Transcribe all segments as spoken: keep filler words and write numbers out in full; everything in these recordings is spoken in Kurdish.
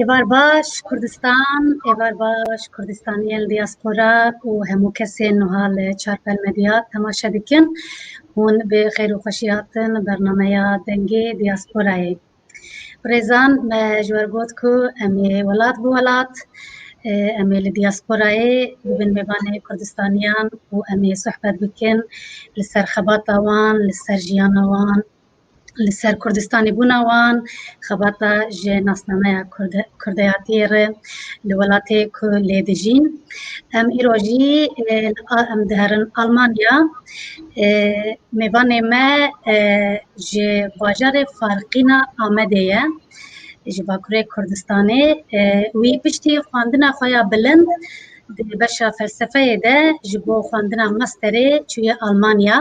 Êvar baş Kurdistan, êvar baş Kurdistaniyên li diaspora û hemû kesên niha li Çarpel Medya temaşe dikin. Hûn bi xêr û xweşî hatin bernameya Dengê Diasporayê. Birêzan, me ji we got ku em ê welat bi welat, e, em ê li diasporayê bibin mêvanê Kurdistaniyan û em ê sohbet bikin li ser xebata wan, li ser jiyana wan, li ser Kurdistanî bûna wan, xebata ji nasnameya Kurde-, Kurdeyatiyê re li welatê ku lê dijîn. Em îro jî, e, li A-, em diherin Almanya. E, mêvanê me, e, ji bajarê Farqîna Amedê ye, ji Bakurê Kurdistanê. E, wî piştî xwendina xwe ya bilind di beşa felsefeyê de ji bo xwendina masterê çûye Almanya.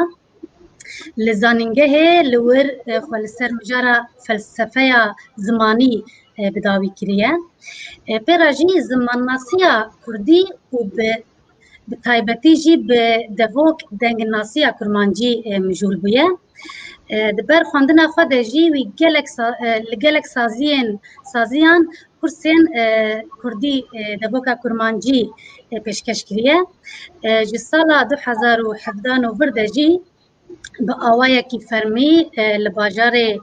Li zanîngehê li wir, e, xwe li ser mijara felsefeya zimanî, e, bi dawî kiriye. E, pê re jî zimannasiya kurdî û bi, bi taybetî jî bi devok dengnasiya kurmancî, e, mijûl bûye. E, di ber xwendina xwe de jî wî gelek sa-, e, li gelek saziyên, saziyan kursên, e, kurdî, e, devoka kurmancî, e, pêşkeş kiriye. E, ji sala du hezar û hevdehan û vir de jî bi awayekî fermî, e, li bajarê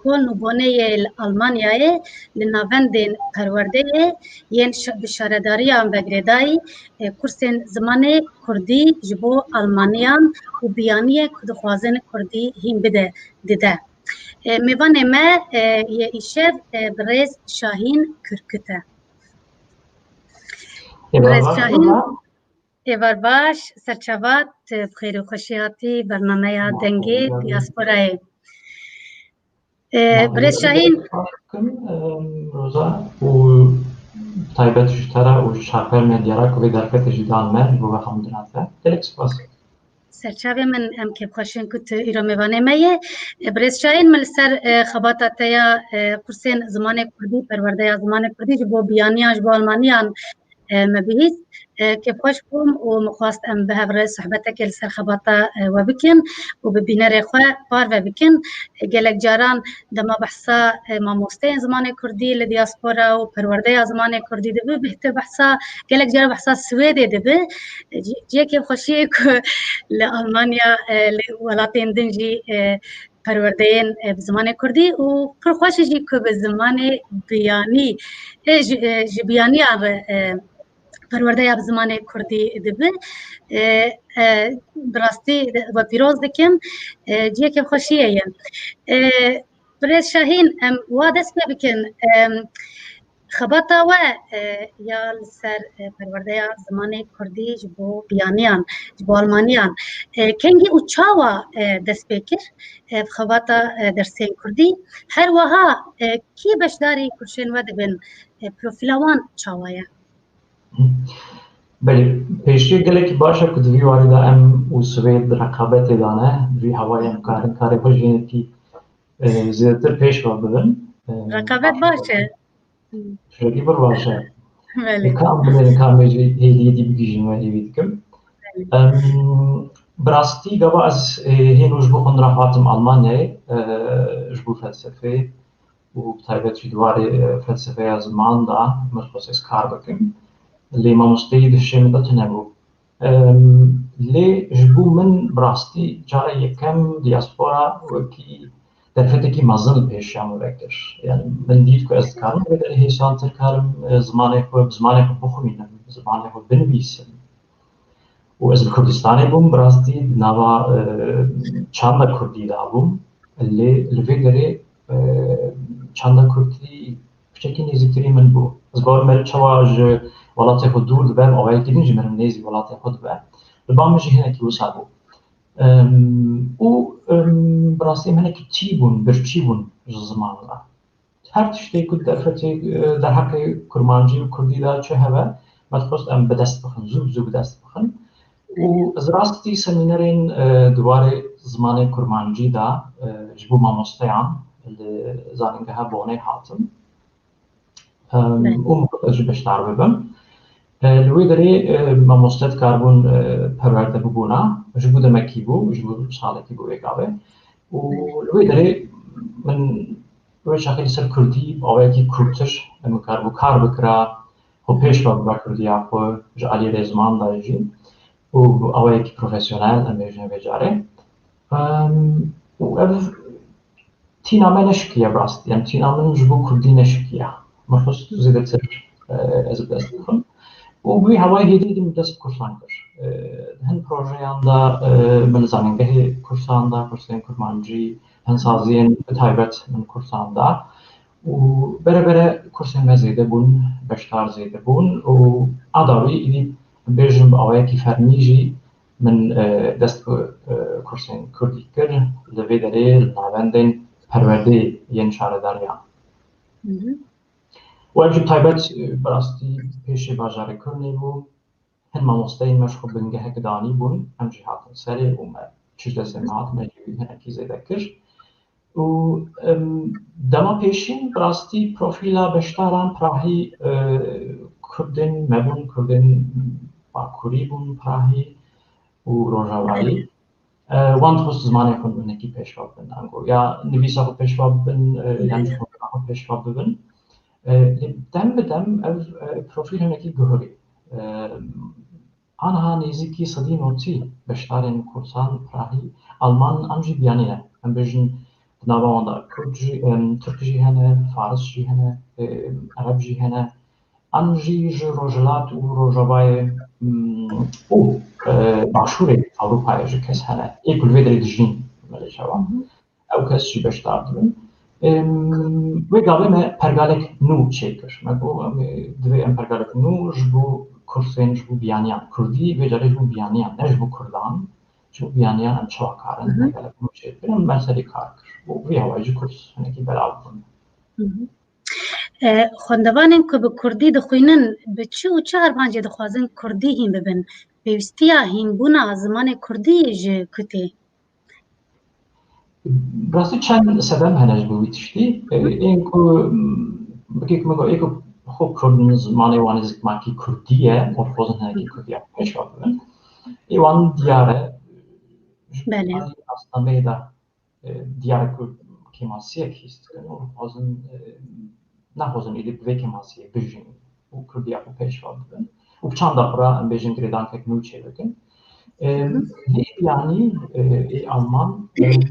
Köln û Bonnê yê li Almanyayê li navendên perwerdeyê yên şa-, bi şaredariya vegirêdayî, e, kursên zimanê kurdî ji bo Almaniyan û biyaniyê ku dixwazin kurdî hîn bide dide. E, mêvanê me, e, yê îşev, e, birêz Şahîn Kürkut e. Birêz Şahîn. Êvar baş, serçava, tu bi xêr û xweşî hatî bernameya Dengê Diasporayê. E, birêz Şahîn. Baş dikim, em, Roza û taybet ji te re û ji Çarpel Medya re ku vê derfetê jî dan me, ji bo vexwendina te. Gelek spas. Serçavê min, em kêfxweş in ku tu îro mêvanê me yê. E, birêz Şahîn, min li ser, e, xebata te ya, e, kursên zimanê kurdî, perwerdeya zimanê kurdî ji bo biyaniyan, ji bo almaniyan, e, me bihîst. E, kêfxweş bûm û min xwest em bi hev re sohbetekê li ser xebata, e, we bikin û bi bînerê xwe parve bikin. E, gelek caran dema behsa, e, mamosteyên zimanê kurdî li diaspora û perwerdeya zimanê kurdî dibe, bêhtir behsa, gelek caran behsa Swêdê dibe. E, cî-, cihê kêfxweşiyê ku li Almanya, e, li welatên din jî, e, perwerdeyên, e, bi zimanê kurdî û pir xweş e jî ku bi zimanê biyanî, e, ji, e, ji biyaniyan re, e, perwerdeya bi zimanê kurdî dibe. E, e, bi rastî we pîroz dikim. E, cihê kêfxweşiyê ye. E, Birêz Şahîn, em wa dest pê bikin. Em, Xebata we, e, ya li ser, e, perwerdeya zimanê kurdî ji bo biyaniyan, ji bo almaniyan, e, kengî û çawa, e, dest pê kir, e, bi xebata, e, dersên kurdî? Her wiha, e, kî beşdarî kurşên we dibin, e, profîla wan çawa ye? Belê, pêşiyê gelekî baş e ku di vî warî de em û Swêd di reqabetê de ne, di vî hawayê em karin karê xwe jî hinekî, e, zêdetir pêş ve bibin. E, Reqabet baş e. Tiştekî pir baş e. Belê. Ê, ka em binêrin, ka em ê jî hêliyê dî bigihîjin, we hêvî dikim. Belê. Em, bi rastî gava ez, ê, hêno ji bo xwendina xwe hatim Almanyayê, e, ji bo felsefeyê û bi taybet jî di warê, e, felsefeya ziman de min xwest ez kar bikim. Lê mamosteyî di hişê min de tune bû. Em, lê ji bo min bi rastî cara yekem diaspora wekî derfetekî mezin li pêşiya min vekir. Yani min dît ku ez dikarim vê derê hêşantir karim, e, zimanê xwe, bi zimanê xwe bixwînim, bi zimanê xwe binivîsim. Û ez li Kurdistanê bûm, bi rastî di nava, e, çanda kurdî de bûm. Lê li vê derê, e, çanda kurdî piçekî nêzîktirî min bû. Ez bawer me çawa ji welatê xwe dûr dibe, awayekî din jî min nêzî welatê xwe dibe. Li ba min jî hinekî wisa bû. Em, û, em, bi rastî em hinekî çî bûn, birçî bûn ji ziman re. Her tiştê ku derfetê, e, derheqê kurmancî û kurdî de çi hebe, me dixwest em bi dest bixin, zû bi zû bi dest bixin. Û ez rastî semînerên, e, di warê zimanê kurmancî de, e, ji bo mamosteyan li zanîngeha Bonê hatim. Em, Belê. Û min got ez jî beşdar bibim. E, li wê derê, e, mamoste dikaribûn, e, perwerde bibûna. Ji bo demekî bû, ji bo salekî bû wê gavê. Û Belê. Li wê derê min Wê çaxê li ser kurdî bi awayekî kûrtir em karibû kar bikira, xwe pêş ve bibe kurdiya xwe ji alî rêziman de jî û bi awayekî profesyonel em bêjin vê carê. Em, û ev tîna me neşikiye bi rastî, em tîna min ji bo kurdî neşikiye. Min xwest zêdetir, e, ez bi dest bixim. Û bi wî hewayê hêdî hêdî min dest bi kursan kir. E, hin projeyan de, e, min li zanîngehê kursan de, kursên kurmancî, hin saziyên bi taybet min kursan da û bere bere kursên me zêde bûn, beşdar zêde bûn û a dawî îdî bêjim bi awayekî fermî jî min, e, dest bi, e, kursên kurdî kir li vê derê li navendên perwerdê yên şaredariyan. Hı hı. Û ev jî bi taybet, e, bi rastî pêşê bajarê Kurnê bû. Hin mamosteyên me ji xwe bingehek danî bûn, em jî hatin serê û me çi ji destê me hat, me jî wî hinekî zêde kir. Û, em, dema pêşîn bi rastî profîla beşdaran pirahî, e, Kurdên me bûn, Kurdên Bakurî bûn pirahî û Rojavayî. E, wan dixwest zimanê xwe hinekî pêşva bibin, ango ya nivîsa xwe pêşva bibin, e, yan jî xwendina xwe pêşva bibin. E, lê dem bi dem ev, e, profîl hinekî guhurî. E, Aniha nêzîkî sedî notî beşdarên kursan pirahî alman an jî biyanî ne. Em bêjin di nava wan de kurd jî, em, tirk jî hene, faris jî hene, em, ereb jî hene. An jî ji rojhilat û rojavayê, em, û, e, başûrê Ewropayê jî kes hene. Ê ku li vê derê dijîn, me lê çawa. Ew kes jî beşdar dibin. Em, wê gavê me pergalek nû çêkir. Me got, em, divê em pergalek nû ji bo kursên, ji bo biyaniyan. Kurdî vê carê ji bo biyaniyan, ne ji bo kurdan. Ji bo biyaniyan em çawa karin Hı hı. pergalek nû çêbikin. Em me serê kar kir. Bo vê hewayê jî kurs hinekî belav bûn. Hı hı. E, xwendevanên ku bi kurdî dixwînin, bi çi û çi armancê dixwazin kurdî hîn bibin? Pêwîstiya hînbûna zimanê kurdî ji ku tê? Rastî çend sedem hene ji bo wî tiştî. E, ên ku, m, bikek min got, ê ku xwe kurd in, zimanê wan ê zikmakî kurdî ye, û dixwazin hinekî kurdiya pêşva bibin. Ê wan diyar e. Ji Belê. Alî nasnameyê de, e, diyar e ku kêmasiyek hîs dikin û dixwazin, e, naxwazin êdî bi vê kêmasiyê bijîn û kurdiya xwe pêşva bibin. Û bi çanda xwe re em bêjin girêdankek nû çêbikin. Em, Hı hı. Lê yanî, e, ê Alman, em,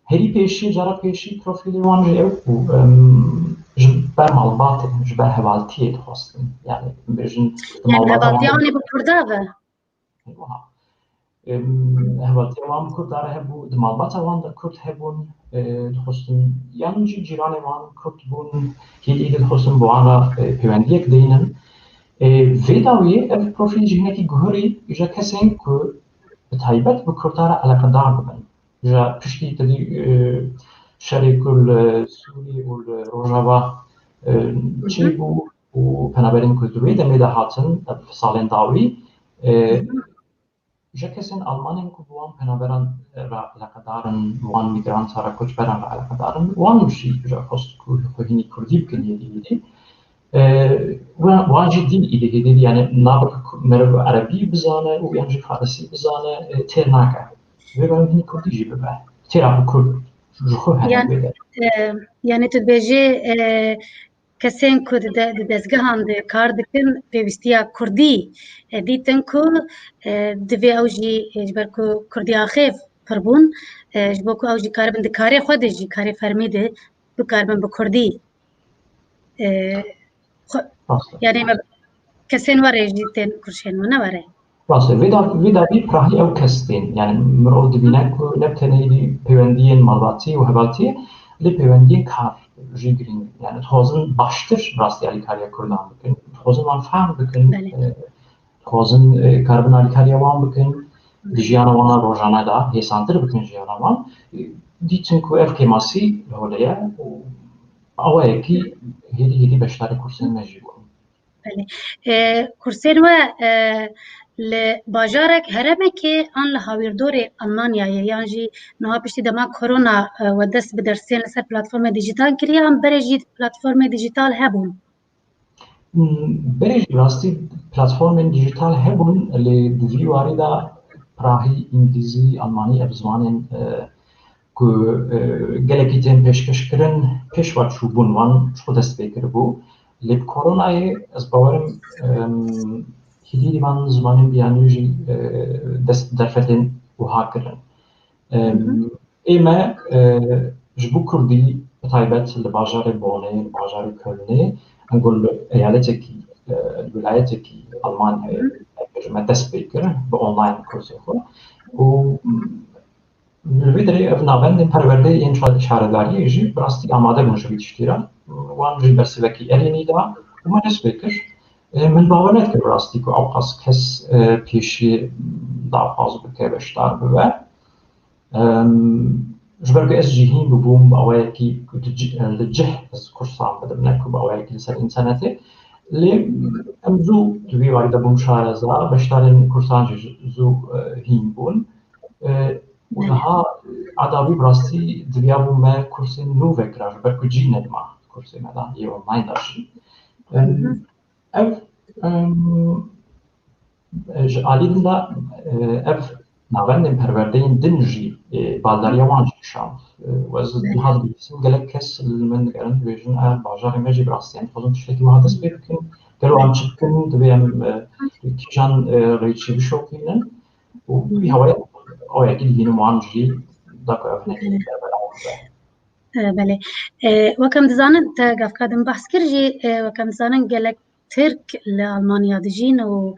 herî pêşî, cara pêşî profîlê wan jî ew bû, em, ji ber malbatê, ji ber hevaltiyê dixwestin. Yani, em bêjin, di Yani malbata wan hevaltiya de wan ê bi kurda ve? Wiha. Em, hevaltiya wan bi kurda re hebû, di malbata wan de kurd hebûn, e, dixwestin, yan jî cîranê wan kurd bûn, hêdî hêdî dixwestin bi wan re, e, pêwendiyek deynin. E, vê dawiyê ev profîl jî hinekî guhurî ji kesên ku bi taybet bi kurda re eleqedar dibin. Ji piştî tedî, e, şerê ku li Sûriyê û li Rojava, e, Hı hı. çêbû û penaberên ku di wê demê de hatin, ev salên dawî, e, Hı hı. ji kesên Alman ên ku bi wan penaberan re eleqedar in, bi wan mîgrantan re, koçberan re eleqedar in, wan jî ji xwest ku xwe hînî kurdî bikin hêdî hêdî. E, wan, wan jî dîn îdî hêdî, yani nabek ku meriv erebî bizane û yan jî farisî bizane, e, têr nake. Divê meriv hînî kurdî jî bibe. Têra xwe kurd ji xwe hene Yani, wê de. e, yani tu dibêjê, e, kesên ku di de-, di dezgehan de kar dikin, pêwîstiya kurdî, e, dîtin ku, e, divê ew jî, e, ji ber ku kurdî axêv pir bûn, e, ji bo ku ew jî karibin di karê xwe de jî, karê fermî de bikaribin bi kurdî, e, xwe, Rast e. yani me kesên were jî tên kurşên me ne were. Rast e. Vê da-, vê dawî pirahî ew kes tên. Yani mirov dibîne ku ne bi tenê hêdî peywendiyên malbatî û hevaltiyê, lê peywendiyên kar jî girîng in. Yani dixwazin baştir bi rastî alîkariya kurdan bikin. Dixwazin wan fehm bikin. Belê. E, dixwazin, e, karibin alîkariya wan bikin. Di jiyana wan a rojane de hêsantir bikin jiyana wan. E, dîtin ku ev kêmasî li holê ye û awayekî hêdî hêdî beşdarî kursên me jî bûn. Belê. E, kursên we, e, li bajarek herêmekê an li hawîrdorê Almanyayê yan jî niha piştî dema korona, e, we dest bi dersên li ser platformê dîjîtal kiriye an berê jî platformê dîjîtal hebûn? Hmm, berê jî rastî platformên dîjîtal hebûn, lê di vî warî de pirahî îngilîzî, almanî ev zimanên, e, ku e, gelekî tên pêşkeş kirin, pêş ve çûbûn wan ji xwe dest pê kiribû. Lê bi koronayê ez bawerim em, hîdî van zimanên biyanî jî e, dest derfetên wiha kirin. Em, Ê me e, ji bo kurdî bi taybet li bajarê Bonê, li bajarê Kölnê, ango li eyaletekî, e, li wilayetekî Almanyayê me dest pê kir bi online kursê xwe. Û Li vê derê ev navendên perwerdeyê yên şa- şaredariyê jî bi rastî amade bûn ji vî tiştî re. Wan jî bersivekî erênî da û me dest pê kir. E, Min bawer nedikim bi rastî ku ewqas kes e, pêşiyê daxwaz bike, beşdar bibe. Em, Ji ber ku ez jî hîn bibûm bi awayekî ku di ci- li cih ez kursan bidim, ne ku bi awayekî li ser înternetê. Lê em zû di vî warî de bûm şareza, beşdarên kursan jî zû e, hîn bûn. E, Û niha eda wî bi rastî diviya bû me kursên nû vekira, ji ber ku cî nedima kursê me de yê online de jî. Em, Ev em, ji alî din de e, ev navendên perwerdeyên din jî e, baldariya wan jî kişand. E, û ez niha dibihîsim gelek kes li min digerin dibêjin, ev bajarê me jî bi rastî em dixwazin tiştekî wiha dest pê bikin. Gelo em çi bikin, divê em e, kîjan e, rêçî bişopînin. û wî hewayê awayekî dibînim wan jî da ku ev hinekî berbelav bibe. E, Belê. E, Wek em dizanin, te gavka din behs kir jî, e, wek em dizanin gelek Tirk li Almanya dijîn û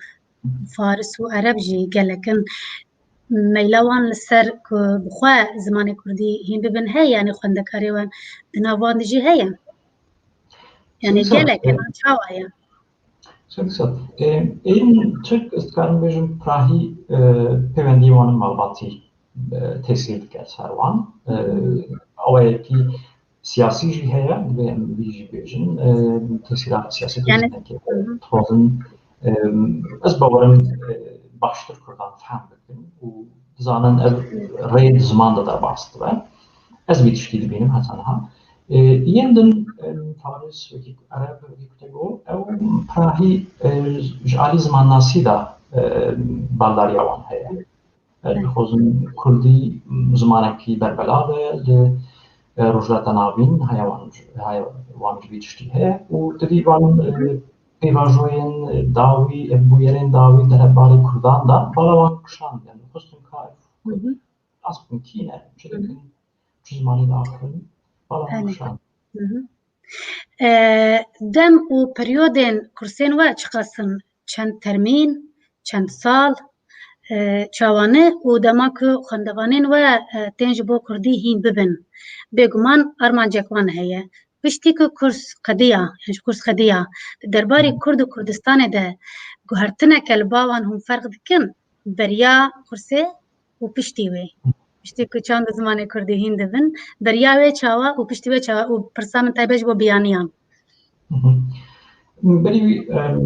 Faris û Ereb jî gelek in. Meyla wan li ser ku bi xwe zimanê Kurdî hîn bibin heye, yanî xwendekarê wan di nav wan de jî heye. Yanî Sî sal, gelek e, in, çawa ye? Sed sed. Ê, ên Tirk, ez dikarim bêjim, pirahî e, pêwendiyê wan malbatî e, tesîr dike ser wan. E, Awayekî siyasî jî heye, divê em vî jî bêjin. E, Tesîra siyasetê Yani, jî neke. Hı hı. Dixwazin, e, ez bawerim e, baştir Kurdan fehm bikin û dizanin ev rê di ziman de derbas dibe. Ez vî tiştî dibînim heta niha. E, yên din, e, Faris, wekî Ereb, wekî ku te got, ew pirahî e, ji alî zimannasî de e, baldariya wan heye. E, Dixwazin Kurdî zimanekî berbelav e li e, Rojhilata Navîn, haya wan, haya wan ji vî tiştî heye û divî van e, pêvajoyên dawî, ev bûyerên dawî derhebarê Kurdan de bala wan kişand, yani xistin ka ev Hı hı. Kurd nas bikin kî ne, çi dikin, çi zimanî diaxivin, bala wan Belê. Kişand. Hı hı. E, Dem û peryodên kursên we çiqas in? Çend termîn, çend sal, e, çawa ne û dema ku xwendevanên we e, tên ji bo Kurdî hîn bibin? Bêguman armancek wan heye. Piştî ku kurs qediya, yan jî kurs qediya, di derbarê Kurd û Kurdistanê de guhertineke li ba wan hûn ferq dikin beriya kursê û piştî wê? Piştî ku çand zimanê Kurdî hîn dibin, beriya wê çawa û piştî wê çawa? Û pirsa min taybet ji bo biyaniyan. Mhm. Berî wî, em,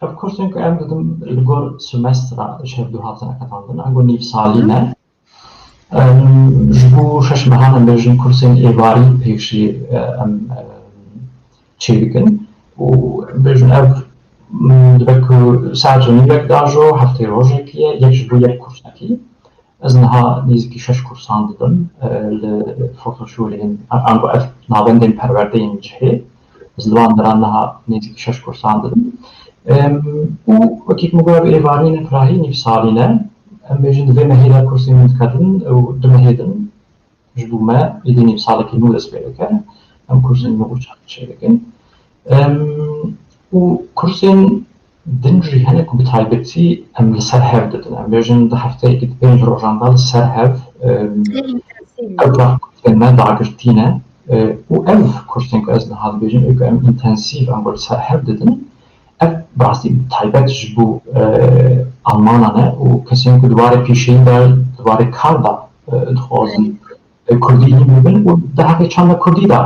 ev kursên ku em didim li gor semestra ji hevdu hatine qetandin, ango nîvsalî ne. Em, ji bo şeş mehan em bêjin kursên êvarî pêşî, e, em, em, çêdikin û em bêjin ev, m, dibe ku saet û nîvek dajo heftê rojekî ye, yek ji bo yek kursekî. Ez niha nêzîkî şeş kursan didim, e, li Fotosûrên, ango ev navendên perwerdeyên cihê. Ez li wan deran niha nêzîkî şeş kursan didim. Em, û wekî min got, ev êvarî ne, pirahî nîvsalî ne. Em bêjin di vê mehê de kursên min diketin û du mehê din ji bo me êdî nîvsalekî nû dest pê dike. Em kursên nû û çar çêdikin. Em, û kursên din jî hene ku bi taybetî em li ser hev didin. Em bêjin di hefteyekî di pênc rojan de li ser hev, em, Ê, întensîf. Ew kursên me dagirtî ne. E, û ev kursên ku ez niha dibêjim, ê ku em întensîf, em li ser hev didin, ev bi rastî taybet ji bo, e, Almanan e û kesên ku di warê pêşeyî de, di warê kar de, e, dixwazin e, Kurdî hîn bibin û di heqê çanda Kurdî de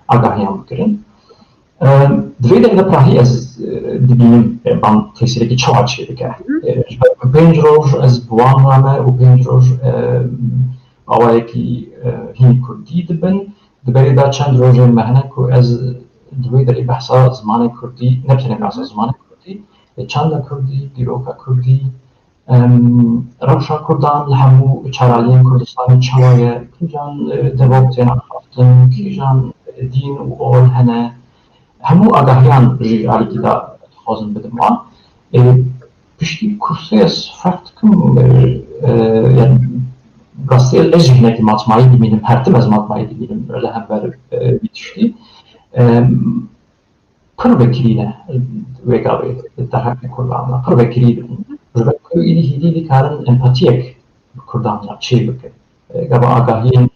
agahiyan bigirin. E, Di vê derê de pirahî ez e, dibînim e, van tesîrekî çawa çêdike. E, Ji ber ku pênc roj ez bi wan re me û pênc roj e, awayekî e, hîn Kurdî dibin. Di berê de çend rojên me hene ku ez di wê derê behsa zimanê Kurdî, ne tenê behsa zimanê Kurdî, e, çanda Kurdî, dîroka Kurdî, Em, rewşa Kurdan li hemû çaraliyên Kurdistanê çawa ye, kîjan, e, dev têne axaftin, kîjan, e, dîn û ol hene. Hemû agahiyan jî alîkî de dixwazim bidim wan. E, piştî kursê ez ferq dikim, e, e, yani, rastî ez jî hinekî matmayî dimînim, her tim ez matmayî dimînim li hember, e, vî tiştî. Em, pir vekirî ne, wê gavê di derheqê Kurdan de pir vekirî dibin. Ji ber ku êdî hêdî dikarin empatiyek bi Kurdan re çê bikin. E, gava agahiyên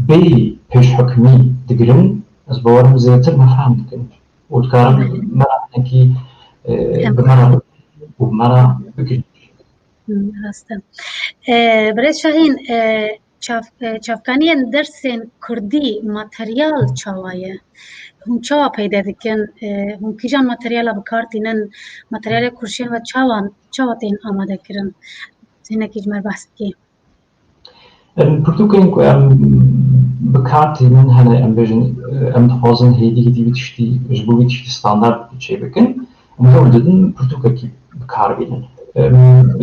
bêyî pêşhukmî digirin, ez bawerim zêdetir me fehm dikin. Û dikarin me re hinekî, e, bi me re bikin û me re bigirin. Hmm, rast e. E, Birêz Şahîn, e, çav-, e, çavkaniyên dersên kurdî materyal çawa ye? Hûn çawa peyde dikin? E, hûn kîjan materyala bi kar tînin? Materyalê kurşên we çawa, çawa tên amade kirin? Hinekî ji me re behs bikî. Em, pirtûkên ku em bi kar tînin hene, em bêjin, em dixwazin hêdî hêdî vî tiştî, ji bo vî tiştî standard çê bikin. Em hewl didin pirtûkekî bi kar bînin. Em,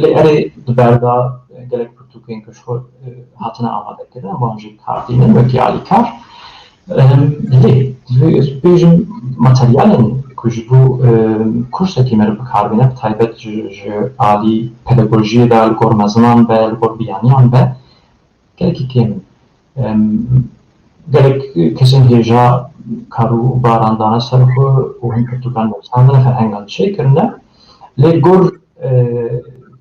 lê erê di ber de gelek pirtûkên ku ji xwe, e, hatine amade kirin, em wan jî bi kar tînin wekî alîkar. Em, lê, divê ez bêjim, materyalên ku ji bo, em, kursekî me re bi kar bîne, bi taybet ji, ji alî pedagojiyê de, li gor mezinan be, li gor biyaniyan be, gelekî kêm in. Em, gelek kesên hêja kar û baran dane ser xwe û hin pirtûkan nivîsandine, ferhengan çêkirine. Lê li gor, e,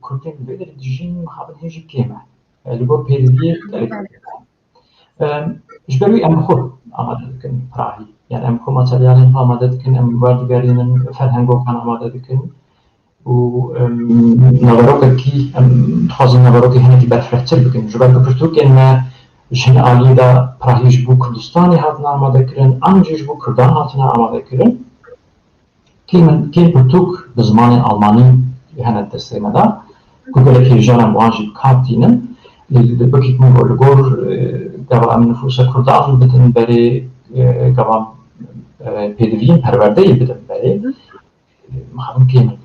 kurdên li vê derê dijîn mixabin hê jî kêm e. E, li gor pêdiviyê gelek kêm e. Em, ji ber wî em bi xwe amade dikin pirahî. Yani em bi xwe materyalên xwe amade dikin, em werdigerînin, ferhengokan amade dikin û, em, naverokekî, em dixwazin naverokê hinekî berfirehtir bikin. Ji ber ku pirtûkên me ji hin aliyê de pirahî ji bo Kurdistanê hatine amade kirin, an jî ji bo Kurdan hatine amade kirin. Kêm in, kêm pirtûk bi zimanê almanî hene destê me de, ku gelek hêja em wan jî bi kar tînin. Lê li bikek min got, li gor, e, gava em nifûsa Kurdan bidin berê, e, gava, e, pêdiviyên perwerdeyê bidin berê. Hı. E, mixabin kêm in.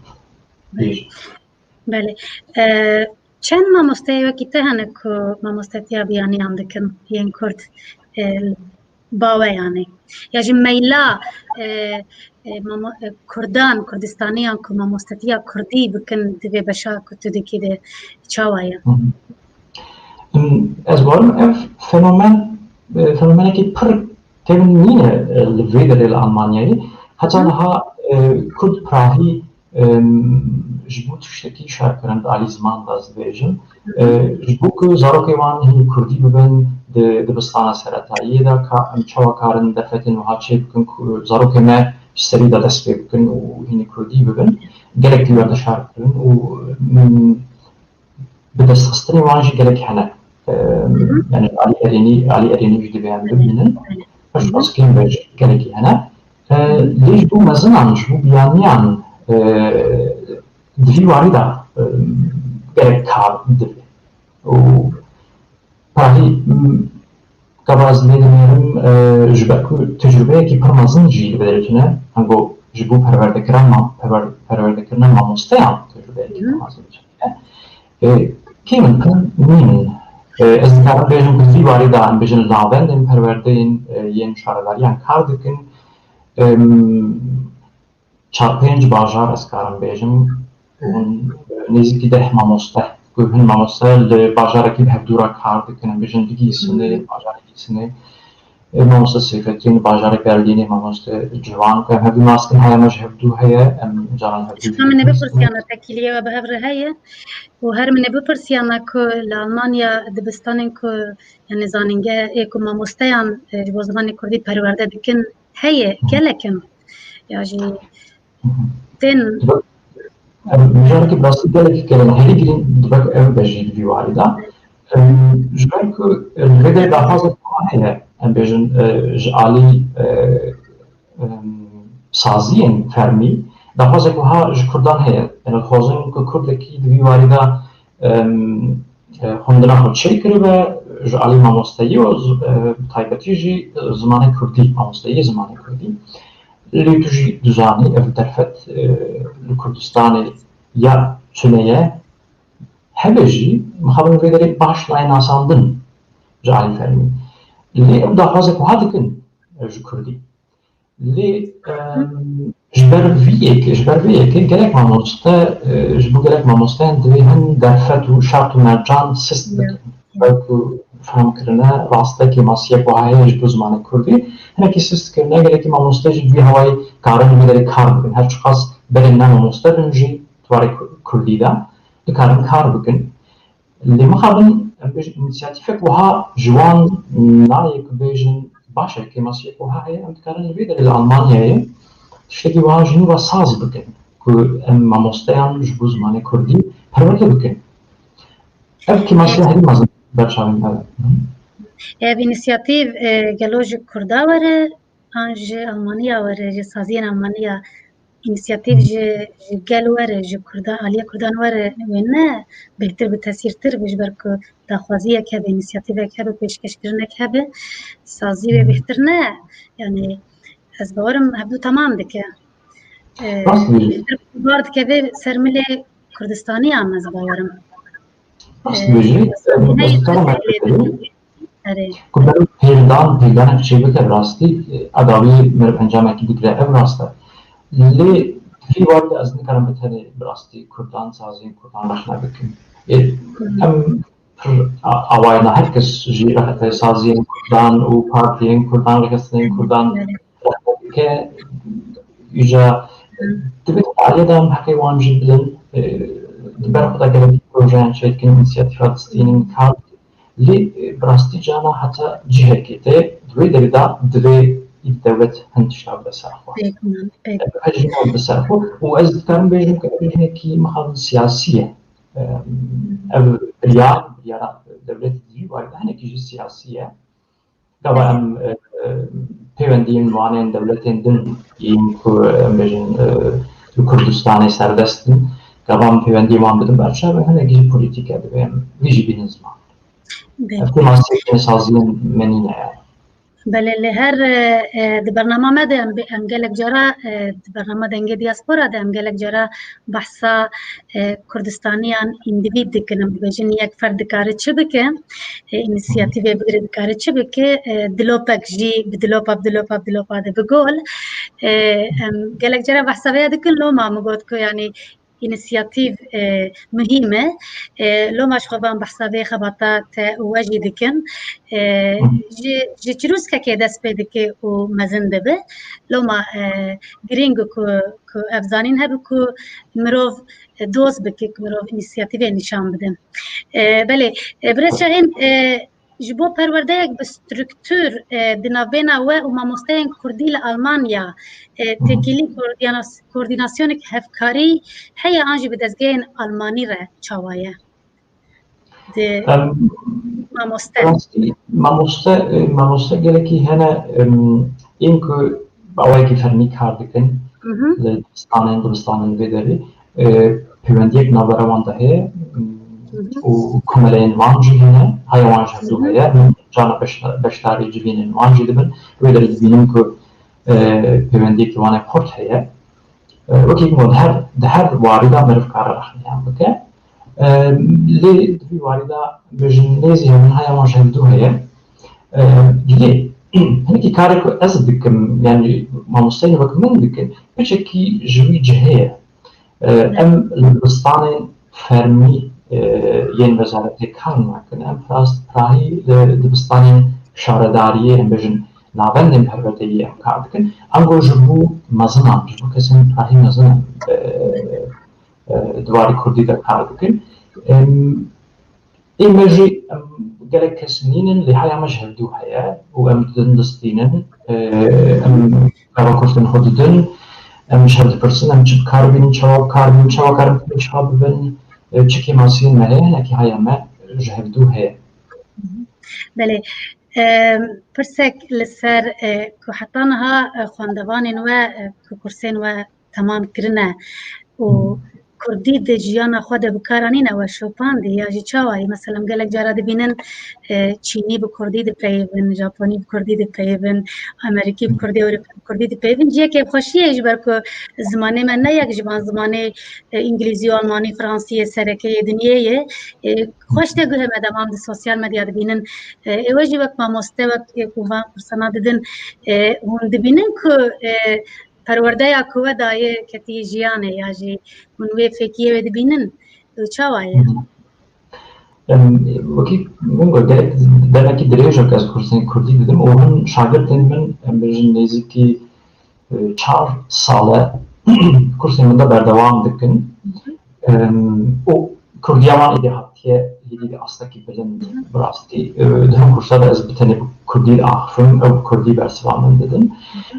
Bêjin. Belê. E, çend mamosteyê wekî te hene ku mamostetiya biyaniyan dikin yên Kurd, e, baweyanê? Ya jî meyla, e, e, mamo-, e, Kurdan, Kurdistaniyan ku mamostetiya Kurdî bikin di vê beşa ku tu dikî de çawa ye? Hı hı. Em, ez bawerim ev fenomen, e, fenomenekî pir kevn nîne, e, li vê derê li Almanyayê. Heta Hı. niha, e, Kurd pirahî Em, ji bo tiştekî şer kirin di alî ziman de ez dibêjim. E, ji bo ku zarokê wan hînî kurdî bibin di dibistana seretayiyê de, ka em çawa karin derfetên wiha çê bikin ku zarokê me ji serî de dest pê bikin û hînî kurdî bibin, gelek dîwar de şer kirin û, em, bi destxistinê wan jî gelek hene. E, Hı hı. yani alî erênî, alî erênî jî divê em bibînin. Hı hı. Piştbaskên ve jî gelekî hene. E, lê ji bo mezinan, ji bo biyaniyan, e, di vî warî de, e, gelek kar divê. Û parî, m, gava ez lê dinêrim, e, ji ber ku tecrubeyekî pir mezin jî li vê derê tune, ango ji bo perwerdekiran ma-, perwer-, perwerdekirina mamosteyan tecrubeyekî pir Hı. mezin jî heye. E, kêm in, pir nîn in. E, ez dikarim bêjim ku di vî warî de em bêjin li navendên perwerdeyên, e, yên şaredariyan kar dikin. Em, çar pênc bajar ez karim bêjim. Hûn, e, nêzîkî deh mamoste, ku hin mamoste li bajarekî bi hevdû re kar dikin. Em bêjin li Gîsinê, Hmm. bajarê Gîsinê. E, mamoste Seyfettin, bajarê Berlînê, mamoste Ciwan, ku em hevdû nas dikin, heya me ji hevdû heye, em caran hevdû Ji xwe min ê bipirsiya me tekîliyê we bi hev re heye û her min ê bipirsiya me ku li Almanya dibistanên ku, yani zanîngeh ê ku mamosteyan, e, ji bo zimanê kurdî perwerde dikin heye, Hı. gelek in. Ya jî Hı hı. tên Dibe-, em, mijarekî bi rastî gelekî kevn e. Herî girîng dibe ku ew be jî di vî warî de. Em, ji ber ku, em, vê de daxwazek wiha heye, em bêjin, e, ji alî, e, em, saziyên fermî, daxwazek wiha ji kurdan heye. Em dixwazin ku kurdekî di vî warî de, em, e, xwendina xwe çêkiribe, ji alî mamosteyî û, e, bi taybetî jî, e, zimanê kurdî, mamosteyî zimanê kurdî. Lê tu jî dizanî, ev derfet, e, li Kurdistanê ya tune ye, hebe jî mixabin vê derê baş nayê nasandin ji alî fermî. Lê ew daxwazek wiha dikin ji kurdî. Lê, em, ji ber vî yekê, ji ber vê yekê gelek mamoste, e, ji bo gelek mamosteyan divê hin derfet û şert û mercan sist bikin. Belku fehmkirine rast e, kêmasiyek wiha heye ji bo zimanê kurdî. Hinekî sist kirine, gelekî mamoste jî di vî hewayê karin vê derê kar bikin. Her çiqas berê ne mamoste bin jî di warê ku-, kurdî de dikarin kar bikin. Lê mixabin, em bêjin, înisiyatîfek wiha ji wan nayê ku bêjin, baş e, kêmasiyek wiha heye, em dikarin li vê derê li Almanyayê tiştekî wiha ji nû ve saz bikin, ku em mamosteyan ji bo zimanê kurdî perwerde bikin. Ev kêmasiya herî mezin ber çavên me de. Ev înisiyatîf, e, gelo ji kurda were, an ji Almaniya were, ji saziyên Almaniya? Înisiyatîf ji, ji gel were, ji kurda, aliyê kurdan were, wê ne bêhtir bi tesîrtir be, ji ber ku daxwaziyek hebe, înisiyatîvek hebe, pêşkêşkirinek hebe, sazî wê bêhtir ne? Yani ez bawerim hevdu temam dike. E, Rast dibêjî. Bêhtir bar dikeve ser milê Kurdistaniyan, ez bawerim. Rast dibêjî, em, ez dikarim ev fikrê, erê, ku ber pêldan, pêldanek çêbike, bi rastî, e, edawî meriv encamekî digire, ev rast e. Lê di vî warî de ez nikarim bi tenê bi rastî kurdan, saziyên kurdan rexne bikim. Ê, em pir a-, awayna her kes jî rehet e, saziyên kurdan û partiyên kurdan, rêxistinên kurdan rexne bike. Îja divê di aliyê de em heqê wan jî bidin, e, di ber xwe de gelek projeyan çêdikin, înisiyatîfa distînin, kar dikin. Lê, e, bi rastî cana heta cihekê tê, di wê derê de divê dewlet hin tişta bide ser xwe. Pêk man, pêk. E, her jî bide ser xwe. Û ez dikarim bêjim ku ev hinekî mixabin siyasî ye. E, ev biryar, biryara dewletê di vî warî de hinekî jî siyasî ye. Gava em, e, e, pêwendiyên wan ên dewletên din yên ku em bêjin, e, li Kurdistanê serdest in. Gava em pêwendiyên wan bidin ber çav, hinekî jî polîtîk e, divê em vî jî bînin ziman. Belê. Ev kêmasiyekî saziyên me nîne yani. Belê, li her, e, e, di bernama me de em, em gelek cara, e, di bernama Dengê Diaspora de em gelek cara behsa, e, Kurdistaniyan îndivîd dikin, em dibêjin yek ferd dikare çi bike, e, înisiyatîvê bigire dikare çi bike, e, dilopek jî bi dilopa, bi dilopa, bi dilopa de bi gol. E, em gelek cara behsa vê ya dikin, loma min got ku yani înisiyatîv, e, muhîm e. E, loma ji xwe van behsa vê xebata te û we jî dikin. E, ji, ji çirûskekê dest pê dike û mezin dibe. Loma, e, girîng e ku, ku ev zanîn hebe ku mirov, e, doz bike, ku mirov înisiyatîvê nîşan bide. E, belê, e, birêz Şahîn, e, ji bo perwerdeyek bi struktur, e, di navbêna we û mamosteyên kurdî li Almanya, e, têkilî koordînas-, koordînasyonek hevkarî heye an jî bi dezgehên almanî re çawa ye? Di Em, mamoste. Rastî, mamoste, e, mamoste gelekî hene, em, ên ku bi awayekî fermî kar dikin, Hı hı. Li dibistanên, dibistanên vê derê, e, pêwendiyek navbera wan de heye, Hı hı. Û komeleyên wan jî hene, haya wan ji hevdû Hı hı. Heye, min cana beş-, beşdarî civînên wan jî dibin. Wê derê dibînim ku, e, pêwendiyekî wan ê xurt heye. E, wekî min got, her, di her warî de meriv kare rexneyan bike. E, lê di vî warî de bêjin nêzî hebûn haya wan ji hevdû heye. E, lê hinekî karê ku ez dikim, yani mamosteyên wek min dikin, piçekî ji wî cihê ye. E, em li dibistanên fermî, e, yên wezaretê kar nakin. Em pirast pirahî li dibistanên şaredariyê, em bêjin navendên perwerdeyî em kar dikin. Ango ji bo mezinan, ji bo kesên pirahî mezin em, e, e, di warî kurdî de kar dikin. Em, Ê me jî, em, gelek kes nînin, lê haya me ji hevdû heye û em didin distînin. E, em gava kursên xwe didin, em ji hev dipirsin, em çi bi kar bînin, çawa bi kar bînin, çawa karin têkçiha bibin, e, çi kêmasiyên me heye, hinekî haya me ji hevdû heye. Belê. E, pirsek li ser, e, ku heta niha, e, xwendevanên we, e, ku kursên we temam kirine û kurdî di jiyana xwe de bi kar anîne, we şopandî ya jî çawa ye? Mesela, em gelek cara dibînin, e, çînî bi kurdî dipeyivin, japonî bi kurdî dipeyivin, amerîkî bi kurdî, ewropî bi kurdî dipeyivin. Cihê kêfxweşiyê ye, ji ber ku zimanê me ne yek ji van zimanê, e, îngilîzî û almanî, fransî yê sereke yê dinyê ye. E, xweş tê guhê me de, em di sosyal medya dibînin. E, ê we jî wek mamoste, wek ê ku van kursana didin, e, hûn dibînin ku, e, perwerdeya ku we dayê ketî jiyanê ya jî hûn wê fêkiyê wê dibînin? Çawa ye? Em, wekî min got, gelek demekî dirêj e ku ez kursên kurdî didim û hin şagirtên min, em bêjin, nêzîkî, e, çar sal e kursên min de berdewam dikin. Em, û kurdiya wan êdî hatiye hêdî di astekî bilind, bi rastî. E, di hin kursa de ez bi tenê bi kurdî diaxifim, ew bi kurdî bersiva min didin.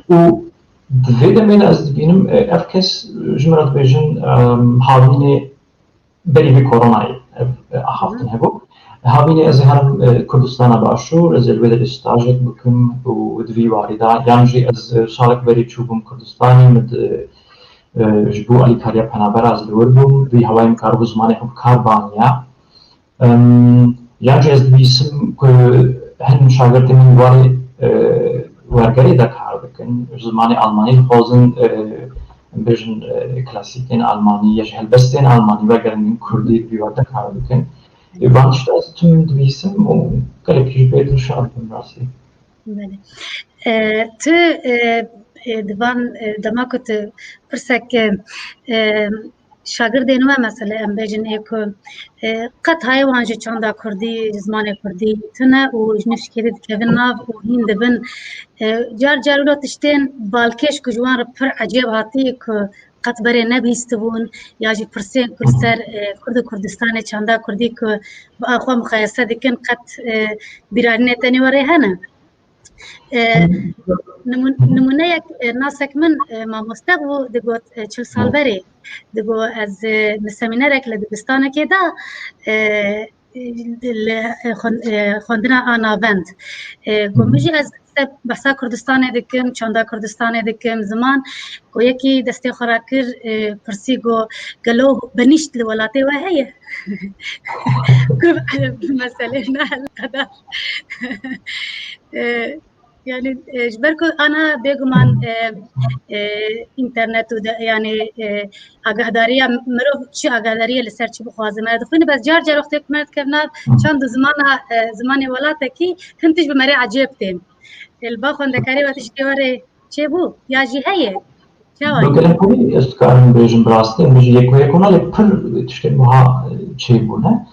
Û di vê demê de ez dibînim, e, ev kes, e, ji min re dibêjin, em, havînê berî vê koronayê ev, e, axaftin hebû. Havînê ez ê herim, e, Kurdistana Başûr, ez ê li wê derê stajek bikim û di vî warî de, yan jî ez, e, salek berî çûbûm Kurdistanê, min di, e, ji bo alîkariya penabera ez li wir bûm, vî hewayê min karibû zimanê xwe bi kar baniya. Em, yan jî ez dibîsim ku hin şagirtên min warê, e, wergerê de kar dikin, ji zimanê almanî dixwazin, e, em bêjin, e, klasîkên almanî ya jî helbestên almanî wergerandin kurdî di vî war de kar dikin. E, van tişta ez tim dibîsim û gelekî ji bê dilşad bim rastî. Belê. E, tu, e, e, di van, e, dema ku tu pirsek, e, e, şagirdên we, mesela, em bêjin ê ku, e, qet hayê wan ji çanda kurdî, ji zimanê kurdî tune û ji nifşkê dikevin nav û hîn dibin. E, car car wilo tiştên balkêş ku ji wan re pir ecêb hatî ku qet berê nebihîstibûn, ya jî pirsên ku li ser, e, Kurd û Kurdistanê, çanda kurdî ku bi a xwe muqayese dikin, qet, e, bîranînê tenê we rê hene? E, nimûn-, nimûneyek, e, nasek min, e, mamoste bû, digot, e, çil sal berê, digot, ez, e, li semînerek li dibistanekê de, e, li, e, xwen-, e, xwendina a navend. E, got, min jî ez behsa Kurdistanê dikim, çanda Kurdistanê dikim, ziman, got, yekî destê xwe rakir, e, pirsî, got, gelo benîşt li welatê we heye? Ku, e, meselê ne el qeder. E, Yani, e, ji ber ku ana bêguman, e, e, înternet û de, yani, e, agahdariya mirov çi agahdariye li ser çi bixwaze me dixwîne, bes car car wextê ku me dikevna çand û zimana, e, zimanê welatekî hin tişt bi me rê ecêb tên. E, li ba xwendekarê we tiştê we rê çêbû ya jî heye? Çawa ye? Bi gelek kurî ez dikarim bêjim bi rastî, em bêjin yeko yeko nayê pir tiştên wiha, e, çêbûne.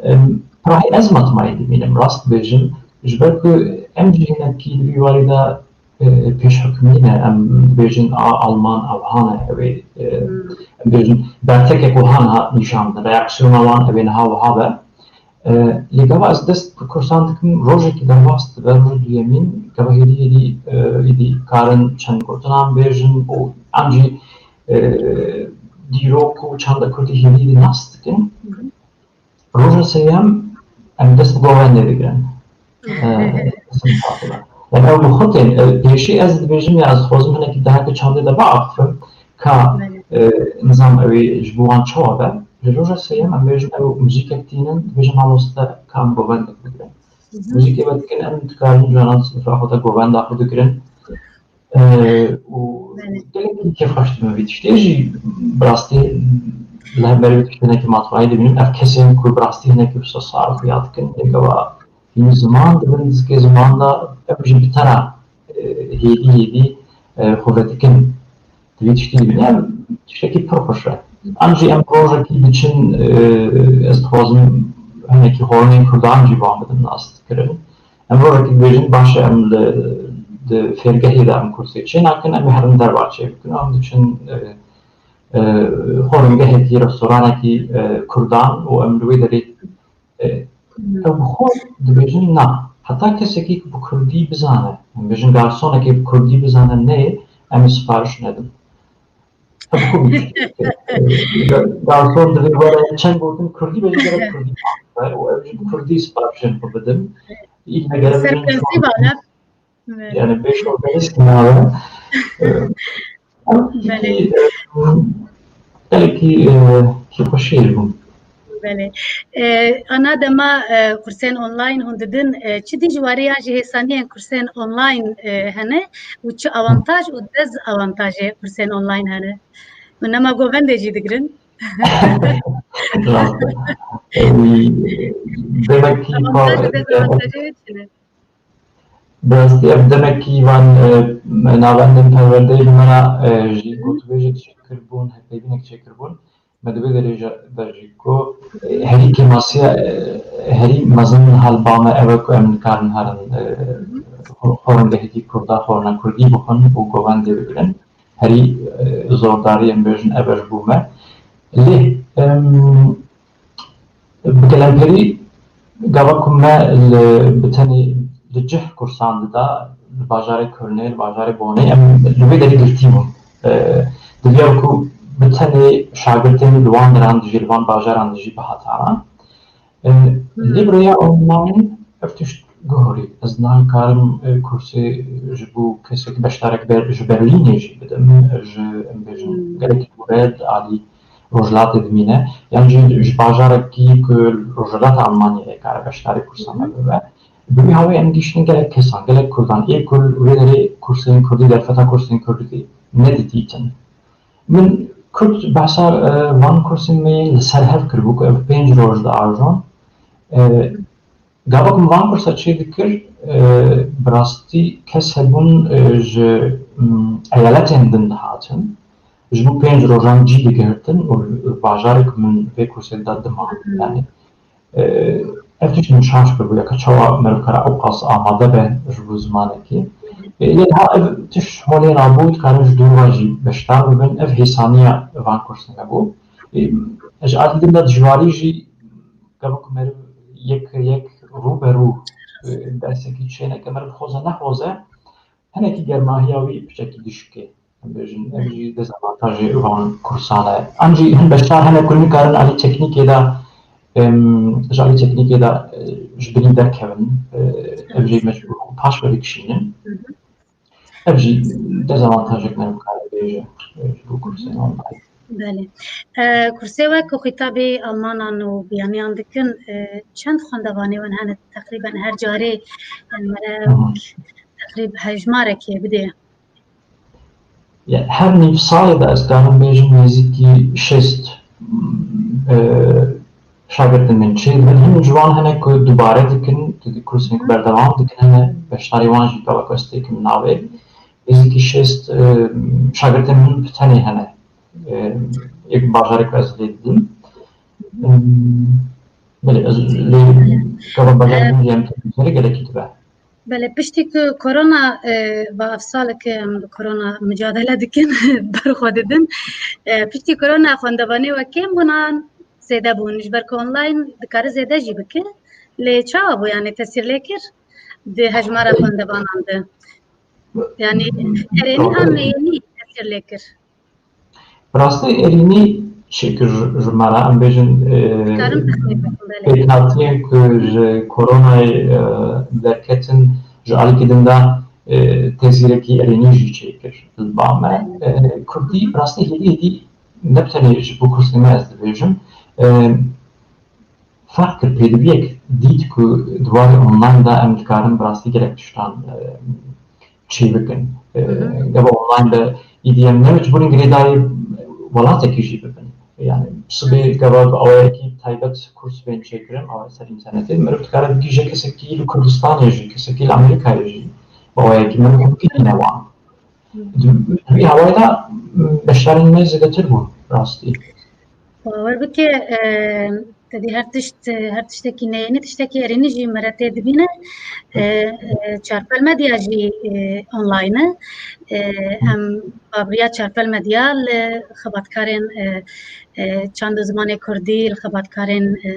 Em, pirahî ez matmayî dibînim, rast bêjim, ji ber ku em jî hinekî di vî warî de, e, pêşhikmî ne, em dibêjin a Alman ew hane, ew ê, e, em bêjin bertekek wiha niha nîşan bidin, reaksiyona wan ew ê niha wiha be. E, lê gava ez dest bi kursan dikim, rojekî derbas dibe, rojê duyemîn, gava hêdî hêdî, e, hêdî karin çend gotinan bêjin û em jî, e, dîrok û çanda kurdî hêdî hêdî nas dikin. Roja sêyem em dest bi govendê digirin. E, Estağfurullah. Yani ew li xwe tên, e, pêşî ez dibêjim ya ez dixwazim hinekî deheke çandê de biaxifim ka, e, nizam ew ê ji bo wan çawa be. Li roja sêyem em bêjin ew muzîkek tînin, dibêjin mamoste ka em govendek bigirin. Muzîkê me dikin, em dikarin canan sifra xwe de govenda xwe digirin. E, û gelekî kêfxweş dibim vî tiştê jî, bi rastî li hemberî vî tiştê hinekî matmayî dibînim. Ev kesên ku bi rastî hinekî wisa sar xuya dikin, lê gava hîn ziman dibin, zikê ziman de ew jî bi te re, e, hêdî hêdî, e, xwe vedikin. Di vî tiştî dibînim, tiştekî pir xweş e. Em jî em rojekî diçin, e, ez dixwazim hinekî xwarinên kurdan jî wan bidim nas kirin. Em rojekî dibêjin, baş e, em li, di fêrgehê de em kursê çê nakin, em ê herin derva çê bikin. Em diçin, e, e, xwaringehekî, restoranekî, e, kurdan û em li wê derê, e, ew bi xwe dibêjin na. Heta kesekî bi kurdî bizane, em bêjin garsonekê bi kurdî bizane neyê, em ê sipariş nedin. Ev komîk. Garson divê were çend gotin kurdî, belê gerek kurdî biaxife û ev jî bi kurdî siparişên xwe bidin. Î me gerek Ser bidin prensîba ne? Yani bê şortelîst nabe. Em Belê. Î, e, Gelekî, e, kêfxweşiyê bûm. Belê. E, ana dema, e, kursên online hûn didin, e, çi dijwariyan jî hêsaniyên kursên online, e, hene û çi avantaj û dezavantajê kursên online hene? Hûn nema govendê jî digirin? Rast e. E, demekî Avantaj û dezavantajê çi ne? Bi rastî ev demekî van, e, navendên perwerdeyê bi me re, e, jî gotûbêjek çêkiribûn, hevpeyvînek çêkiribûn. Me di vê derê de jî got, e, herî kêmasiya, e, herî mezin li ba me ew e ku em nikarin herin, e, xo-, xorindehîtî kurda, xorina kurdî bixwin û govendê bigirin. Herî, e, zordarî em bêjin ev e ji bo me. Lê, em, Bi gelemperî gava ku me li, bi tenê li cih kursan dida, li bajarê Kölnê, li bajarê Bonê, em li wê derê girtî bûn. E, diviya ku bi tenê şagirtên li wan deran dijî, li van bajaran dijî bihataran. E, lê bi rêya online ev tişt guhorî. Ez nikarim, e, kursê ji bo kesek beşdarek ber-, ji Berlînê jî bidim, ji, em bêjin, gelekî dûre di alî Rojhilatê dimîne, yan jî ji bajarekî ku li Rojhilata Almanyayê kare beşdarî kursa me bibe. Bi wî hawê em gihîştin gelek kesan, gelek kurdan, ê ku li wê derê kursên kurdî, derfeta kursên kurdî nedidîtin. Min kurt behsa, e, van kursên me yên li ser hev kiribû ku ev pênc roj diajon. E, Gava ku min van kursa çêdikir, e, bi rastî kes hebûn, e, ji, m, eyaletên din dihatin, ji bo pênc rojan cî digihirtin û li bajarê ku min vê kursê de diman. Yanî, e, ev tişt min şaş kiribû, ya ka çawa meriv kare ewqas amade be ji bo zimanekî. E, lê niha ev tişt holê rabû, dikarin ji dûr ve jî beşdar bibin, ev hêsaniya van kursên me bû. E, ji alî din de dijwarî jî Gava ku meriv yek yek rû be rû, e, dersekî çêneke, meriv xweze nexweze, hinekî germahiya wî piçekî dişikê. Em bêjin, ev jî dezavantajê van kursan e. An jî hin beşdar hene ku nikarin alî teknîkê de, em, ji alî teknîkê de, e, ji binî derkevin, e, ev jî mecbûr paş ve dikişînin. Ev jî dezavantajek me dikare bêje, e, ji bo kursên online. Belê. E, kursê we ku xîtabî Almanan û biyaniyan dikin, e, çend xwendevanê wan hene teqrîben her carê, yani mere Hı hı. teqrîb hejmarekê bidê? Ya, her nîv salê de ez karim bêjim nêzîkî şêst, e, şagirtên min çêdibin. Hin ji wan hene ku dubare dikin, di kursên ku berdewam dikin, hene beşdarî wan jî gava ku ez têkim navê. Nêzîkî şêst, e, şagirtên min bi tenê hene. E, yek bajarê ku ez lê didim. E, belê, ez lê gava bajarê din jî em têbî gelekî dibe. Belê, piştî ku korona, e, va ev saleke em bi korona micadele dikin, ber xwe didin. E, piştî korona xwendevanê we kêm bûnan, zêde bûn. Ji ber ku online dikare zêde jî bike. Lê çawa bû, yani tesîr lê kir di hejmara xwendevanan de? Yani erênî an neyênî tesîr lê kir? Bi rastî erênî çêkir ji, ji me re, em bêjin, e, Dikarim texmîn bikim, belê. Pêkhatiyên ku ji koronayê, e, derketin ji alîkî din de, e, tesîrekî erênî jî çêkir li ba me. E, kurdî bi rastî hêdî hêdî ne bi tenê ji bo kursê me ez dibêjim. E, ferq kir, pêdiviyek dît ku di warê online de em dikarin bi rastî gelek tiştan, e, çê bikin. E, Hı hı. Gava online de îdî em ne mecbûr in girêdayî welatekî jî bibin. Yani sibê gava bi awayekî taybet kurs bên çêkirin, awa ser înternetê, meriv dikare bigihîje kesekî li Kurdistanê jî, kesekî li Amerîkayê jî bi awayekî meriv bigihîne wan. Hı hı. Di, di vî hawayê de beşdarên me zêdetir bûn, rastî. Bawer bike, e, tevî her tişt, her tiştekî neyênî, tiştekî erênî jî me re tê dibîne. E, e, Çarpel Medya jî, e, online e. E, em bavriya Çarpel Medya li xebatkarên, e, e, çand û zimanê kurdî, li xebatkarên, e,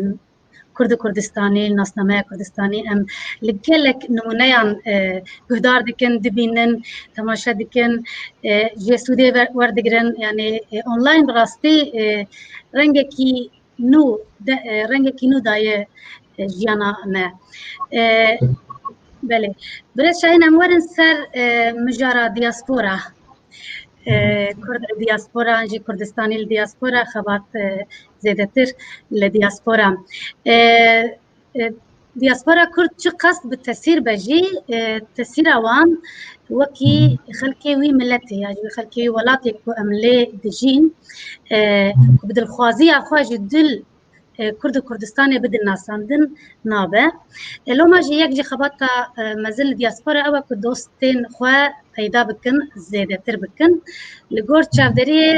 Kurd û Kurdistanî, li nasnameya Kurdistanî em li gelek nimûneyan, e, guhdar dikin, dibînin, temaşe dikin, e, jê sûdê ver-, werdigirin. Yani, e, online bi rastî, e, rengekî nû de, e, rengekî nû daye, e, jiyana me. E, belê. Birêz Şahîn, em werin ser, e, mijara diaspora. e, Kurd li diaspora, an jî Kurdistanî li diaspora, xebat, e, zêdetir li diaspora. E, e, Diaspora Kurd çiqas bi tesîr be jî, e, tesîra wan wekî xelkê wî miletê ya jî xelkê wî welatê ku em lê dijîn, e, ku bi dilxwaziya xwe ji dil, e, Kurd û Kurdistanê bidin nasandin nabe. E, loma jî yek jî xebata, e, mezin li diaspora ew e ku dostên xwe peyda bikin, zêdetir bikin. Li gor çavderiyê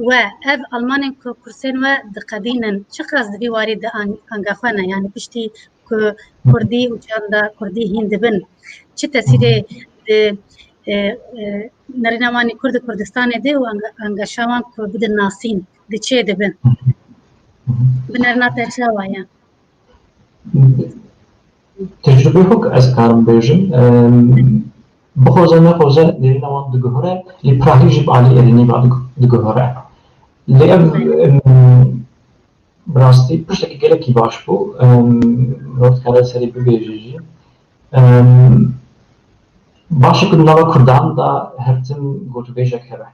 we ev Almanên ku kursên we diqedînin, çiqas di vî warî di ang-, anga xwe ne? Yani piştî ku Kurdî û çanda Kurdî hîn dibin, çi tesîrê di, e, e, nerîna wan ê Kurd û Kurdistanê de û anga-, angaşa wan ku bidin nasîn, di çê dibin? Bi nerîna te çawa ye? Tecrûbeyê xwe ez karim bêjim. Em, bixwaze nexwaze nerîna wan diguhere, lê pirahî jî bi alî êrînî ve digu-, diguhere. Lê ev, em, bi rastî piştekî gelekî baş bû. Em, mirov dikare serê bibêje jî. Em, baş e ku di nava Kurdan de her tim gotûbêjek hebe.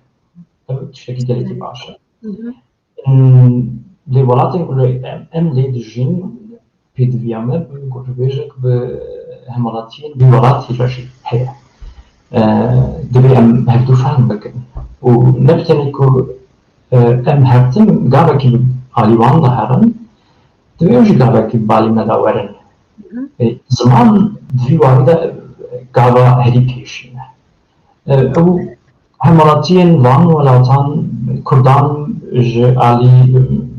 Ev tiştekî gelekî baş e. Em, lê welatên ku em, em lê dijîn, pêdiviya me bi gotûbêjek bi hemwelatiyên vî welatî re jî heye. E, divê em hevdû fehm bikin. Û ne bi tenê ku, e, em her tim gavekî bi alî wan de herin, divê ew jî gavekî bi alî me de werin. E, ziman di vî warî de gava herî pêşîn e. E, ew hemwelatiyên van welatan, Kurdan ji alî,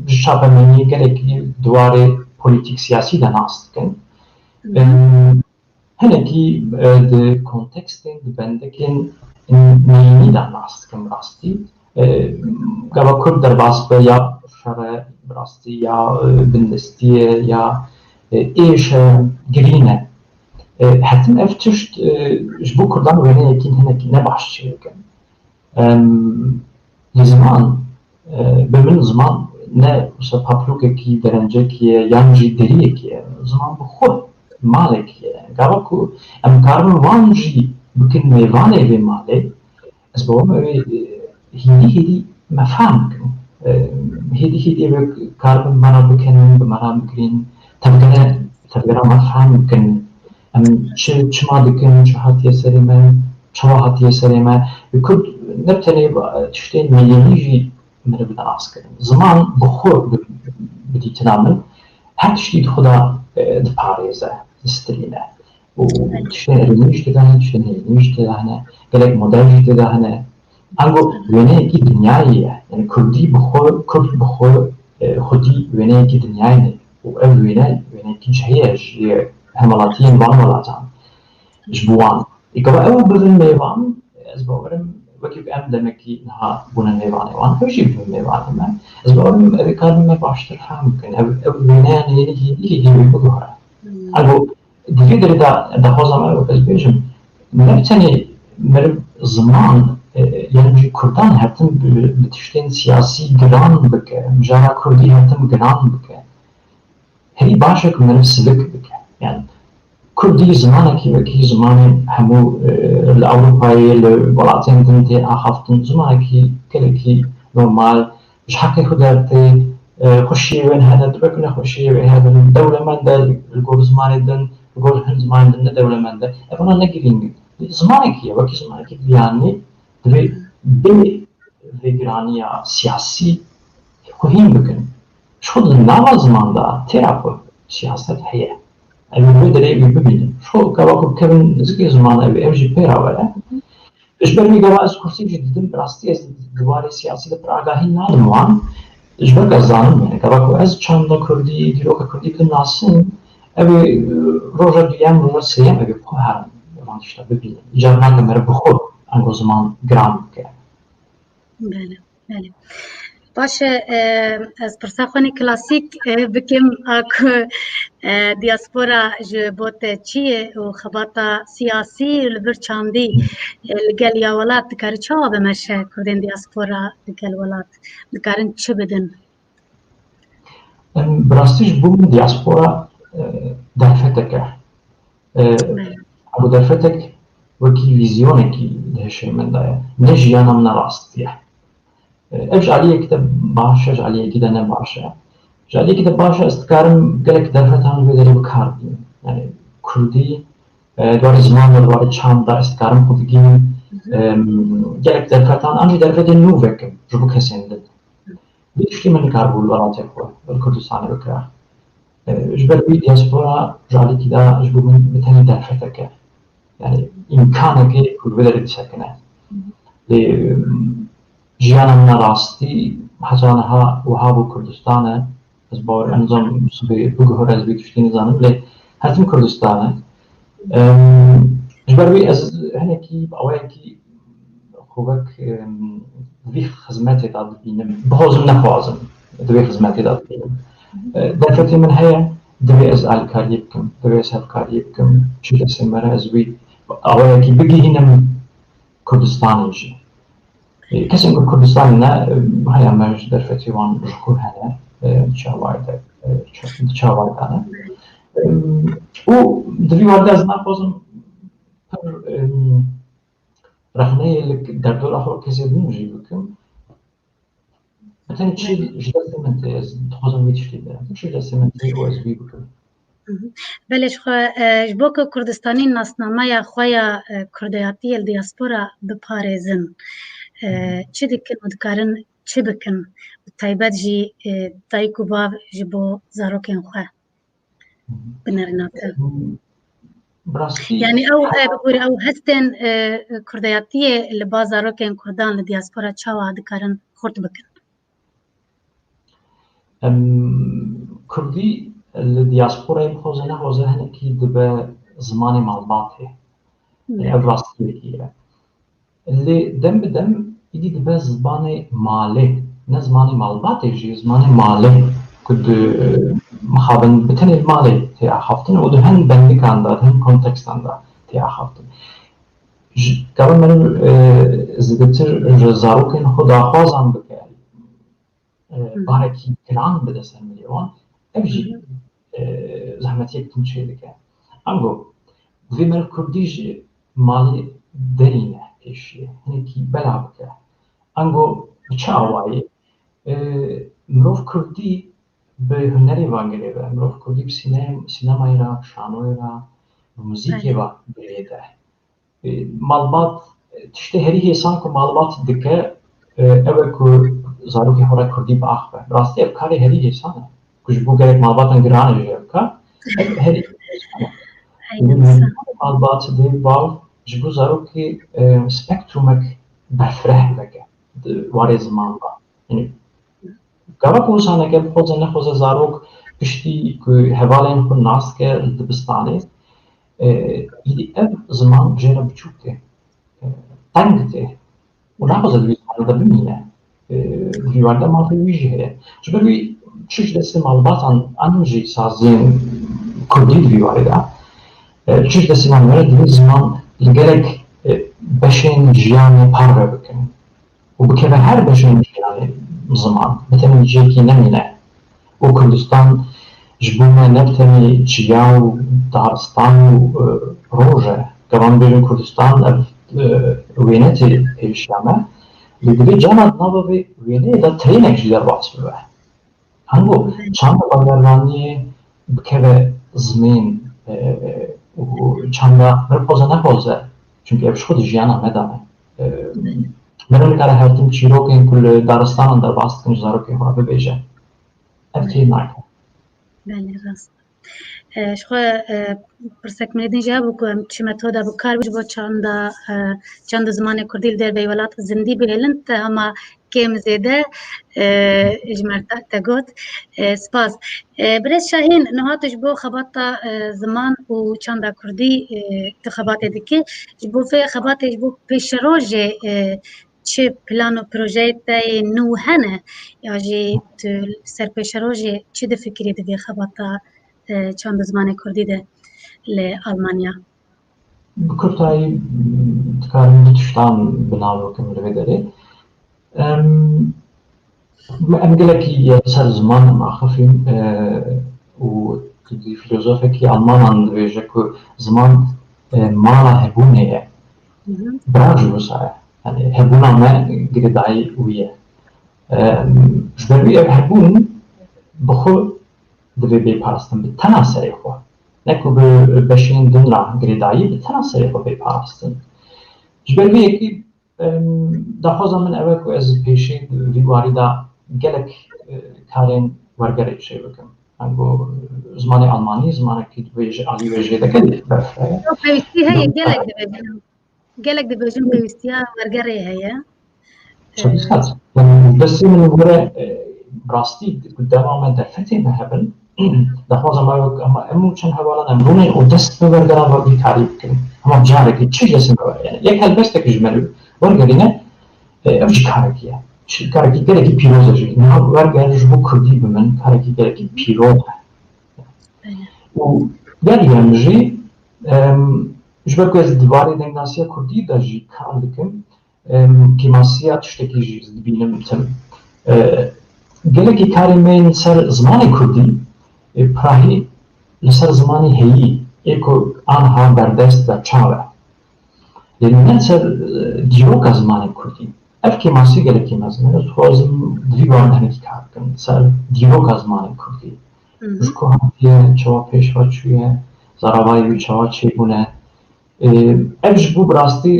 ji çapemeniyê gelekî di warê polîtîk siyasî de nas dikin. E, hinekî, e, di kontekstên, di bendekên neyînî de nas dikin bi rastî. E, gava Kurd derbas be ya şer e bi rastî, ya, e, bindestî ye, ya, e, êş e, girîn e. E, her tim ev tişt, e, ji bo Kurdan wêneyekî hinekî ne baş çêdikin. Em, lê ziman, e, bi min ziman ne wisa paplûkekî, derencekî ye, yan jî deriyekî ye. Ziman bi xwe malekî ye. Gava ku em karibin wan jî bikin mêvanê vê malê, ez bawer me wê, e, hêdî hêdî me fehm bikin. E, hêdî hêdî ew karibin me re bikenin, bi me re bigirîn, tevgere, tevgera me fehm bikin. Em çi, çima dikin, çi hatiye serê me, çawa hatiye serê me. Kurd ne bi tenê tiştên neyînî jî meriv dide nas kirin. Ziman bi xwe bi, bi dîtina min her tiştî di xwe de, e, diparêze, distirîne. Û tiştên erênî jî tê de hene, tiştên hênî jî tê de hene, gelek model jî tê de hene. Ango wêneyekî dinyayê ye. Yani Kurdî bi xwe, Kurd bi xwe, e, xwedî wêneyekî dinyayê ne. Û ev wêne, wêneyekî cihê ye ji hemwelatiyên van welatan. Ji bo wan. Ê gava ew bibin mêvan, ez bawerim wekî ku em demekî niha bûne mêvanê wan, ew jî bibin mêvanê me. Ez bawerim ew ê karibin me baştir fehm bikin. Ev, ew wêneya neyê hêdî hêdî wê biguhere. Ango di vê derê de daxwaza me wek ez bêjim, ne bi tenê meriv ziman, e, yan jî Kurdan her tim bi, bi tiştên siyasî giran bike, mijara Kurdî her tim giran bike. Herî baş e ku meriv sivik bike. Yani Kurdî zimanekî wekî zimanê hemû, e, li Ewropayê, li welatên din tê axaftin, zimanekî gelekî normal, ji heqê xwe dertê, e, xweşiyê wê hene, dibe ku nexweşiyê wê hebin, dewlemend e li gor zimanê din, li gor hin zimanên din ne dewlemend e. Ev ona ne girîng e. Zimanekî ye, wekî zimanekî biyanî divê bê vê giraniya siyasî xwe hîn bikin. Ji xwe di nava ziman de têra ku siyaset heye. Em ê wê derê wî bibînin. Ji xwe gava ku bikevin nizikê ziman ew ê, ew jî pê re were. Ji ber wî gava ez kursî jî didim, bi rastî ez di warê siyasî de pir agahî nadim wan. Ji ber ku ez zanim, yani gava ku ez çanda Kurdî, dîroka Kurdî bidim nasin, ew ê, e, roja duyem, roja sêyem ew ê bi xwe herin van tişta bibînin. Îcar nake meriv bi xwe ango ziman giran bike. Belê, belê. Baş e, e, ez pirsa xwe nê klasîk, e, bikim, a ku, e, diaspora ji bo te çi ye û xebata siyasî û li vir çandî, e, li gel ya welat dikare çawa bimeşe Kurdên diaspora li gel welat? Dikarin çi bidin? Em, bi rastî ji bo min diaspora, e, derfetek e. E, Belê. Ew derfetek wekî vîzyonekî di hişê min de ye. Ne jiyana min a rastî ye. Ev ji aliyekî de baş e, ji aliyekî de ne baş e. Ji aliyekî de baş e, ez dikarim gelek derfetan li vê derê bi kar bînim. Yani kurdî, e, di warê ziman de, di warê çand de ez dikarim xwe bigihînim, em, gelek derfetan, an jî derfetên nû vekim ji bo kesên din. Vê tiştî min nikaribû li welatê xwe, li Kurdistanê bikira. E, ji ber wî diaspora ji aliyekî de ji bo min bi tenê derfetek e. Yani îmkanekê ku li vê derê disekine. Lê, em, jiyana min a rastî heta niha wiha bû Kurdistan e. Ez bawer, em, nizam sibê biguhor ez vê tiştî nizanim, lê her tim Kurdistan e. Em, ji ber wî ez hinekî bi awayekî xwe wek, em, di vî xizmetê de dibînim. Bixwazim nexwazim, di vê xizmetê de dibînim. E, derfetê min heye, divê ez alîkariyê bikim, divê ez hevkariyê bikim. Çi destê me re ez wî bi awayekî bigihînim Kurdistanê jî. E, kesên ku Kurdistanê ne, e, haya me ji derfetê wan ji xwe hene, e, di çavayê de, e, çi-, di çavayê de ne. E, û di vî warde ez naxwazim pir, e, rexneyê li derdora xwe kesê din jî bikim. Bi tenê çi ji destê min tê, ez dixwazim vê tiştê bikim. Çi ji destê min tê û ez vî bikim. Belê, ji xwe, e, ji bo ku Kurdistanî nasnameya xwe ya, e, kurdayatiyê li diaspora biparêzin, e, çi dikin û dikarin çi bikin? Bi taybet jî, e, dayik û bav ji bo zarokên xwe binerîne te. Bi rastî, yani ew, e, bibûre ew hestên, e, kurdayatiyê li ba zarokên kurdan li diaspora çawa dikarin xurt bikin? Em, kurdî li diasporayê bixwaze nexwaze hinekî dibe zimanê malbatê. Ev rastiyekî ye. Lê dem bi dem îdî dibe zimanê malê. Ne zimanê malbatê jî, zimanê malê ku di, mixabin bi tenê li malê tê axaftin û di hin bendikan de, di hin kontekstan de tê axaftin. Ji, gava meriv, e, zêdetir ji zarokên xwe daxwazan bike, e, barekî giran bide ser milê wan, ev jî, e, zehmetiyek din çêdike. Ango, divê meriv kurdî ji malê derîne pêşiyê, hinekî bela bike. Ango bi çi awayî? E, mirov kurdî bi hunerê ve girêde, mirov kurdî bi sîne-, sînemayê re, bi şanoyê re, bi muzîkê ve girêde. E, malbat, e, tiştê herî hêsan ku malbat dike, e, ew e ku zarokê xwe re kurdî biaxive. Bi rastî ev karê herî hêsan e. Ku ji bo gelek malbatan giran e jî ev kar. Ev herî hêsan e. Malbat dê bav ji bo zarokê, e, spektrumek berfireh veke di warê ziman de. Yanî, gava ku wisa neke, bixwaze nexwaze zarok piştî ku hevalên xwe nas dike li dibistanê, e, îdî ev ziman jê re biçûk tê, e, teng tê û naxwaze di vî zimanê de bimîne. E, di vî warê de mafê wî jî heye. Ji ber wî çi ji destê malbatan an jî saziyên kurdî di vî warê de, e, çi ji destê wan were, divê ziman li gelek, e, beşên jiyanê parve bikin. û bikeve her beşên jiyanê ziman, bi tenê cihekî nemîne. Û Kurdistan ji bo me ne bi tenê çiya û daristan û, e, roj e. Gava em bêjin Kurdistan, ev, e, wêne tê pêşiya me. Lê divê carna di nava vê wêneyê de tirênek jî derbas bibe. Ango çanda bajarvaniyê bikeve zimên, e, û çanda mirov xwaze nexwaze, çimkî ev ji xwe di jiyana me de ne. E, mirov nikare her tim çîrokên ku li daristanan derbas dikin ji zarokên xwe re bibêje. Ev tê nake. Belê, rast. E, ji xwe, e, pirsek min ê din jî hebû ku em çi metoda bi kar bi ji bo çanda, e, çand û zimanê kurdî li derveyî welat zindî bihêlin, te hema kêm zêde, e, ji me re te got. E, spas. E, Birêz Şahîn, niha tu ji bo xebata, e, ziman û çanda kurdî, e, tu xebatê dikî. Ji bo vê xebatê, ji bo pêşerojê, e, çi plan û projeyê te yê nû hene? Ya jî tu ser pêşerojê çi difikirî di vê xebata, e, çand û zimanê kurdî de li Almanya? Bi kurtayî, dikarim du tiştan bi nav bikim li vê derê. Em, em gelekî li ser ziman em axifîn, e, û di filozofekî Almanan dibêje ku ziman, e, mala hebûnê ye. Bira jî wisa ye. Yani hebûna me girêdayî wî ye. Em, ji ber wî ev hebûn bi xwe divê bê parastin, bi tena serê xwe. Ne ku bi beşên din re girêdayî, bi tena serê xwe bê parastin. Ji ber vê yekê, em, daxwaza min ew e ku ez pêşî vî warî de gelek, e, karên wergerê çê bikim. Ango zimanê almanî, zimanekî wê jî alî wê jê dike, berfireye. Pêwîstî heye, gelek dibêjin. Gelek dibêjin pêwîstiya wergerê heye. Çend saet? Yani, destê min gore, e, rastî, ku dema me derfetê me hebin, daxwaza me wek, ama em û çend hevalan em rûnê û dest bi wergera ve vî karî bikin. Ama carekî çi destê me were? Yani, yek helbestek ji me wergerîne, e, ev jî karekî ye. Çi karekî gelekî pîroz e jî. Niha werger ji bo kurdî bi min karekî gelekî pîroz e. Û gel em jî, em, ji ber ku ez di warê dengnasiya kurdî de jî kar dikim, em, kêmasiya tiştekî jî dibînim tim. E, gelekî karê me yên li ser zimanê kurdî, e, pirahî li ser zimanê heyî, ê ku anha berdest ve çav e. Lê ne li ser, e, dîroka zimanê kurdî. Ev kêmasî gelekî mezin e. Ez dixwazim di vî warî de hinekî kar bikim. Li ser dîroka zimanê kurdî. Ji ku hatiye, çawa pêş ve çûye, zaravayê wî çawa çêbûne. E, ev ji bo bi rastî,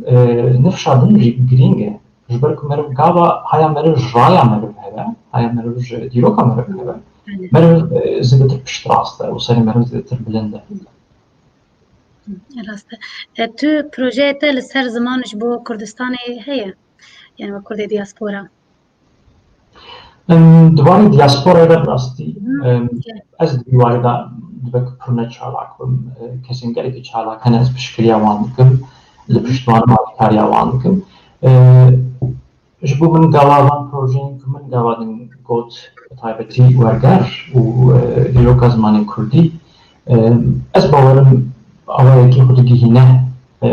e, nifşa din jî girîng e. Ji ber ku meriv gava haya meriv ji raya meriv hebe, haya meriv ji dîroka meriv hebe. Meriv, e, zêdetir piştrast e û serê meriv zêdetir bilind e. Rast e. E, tu projeyê te li ser ziman ji bo Kurdistanê heye? Yani wek Kurdê diaspora? Em, di warê diasporayê de bi rastî, em, ez di vî warê de dibe ku pir ne çalak bim. E, kesên gelekî çalak hene, ez piştgiriya wan dikim, li pişt wan alîkariya wan dikim. E, Ji bo min gava van projeyên ku min gava din got, bi taybetî werger û, e, dîroka zimanê kurdî, e, ez bawerim awayekî xwe digihîne, e,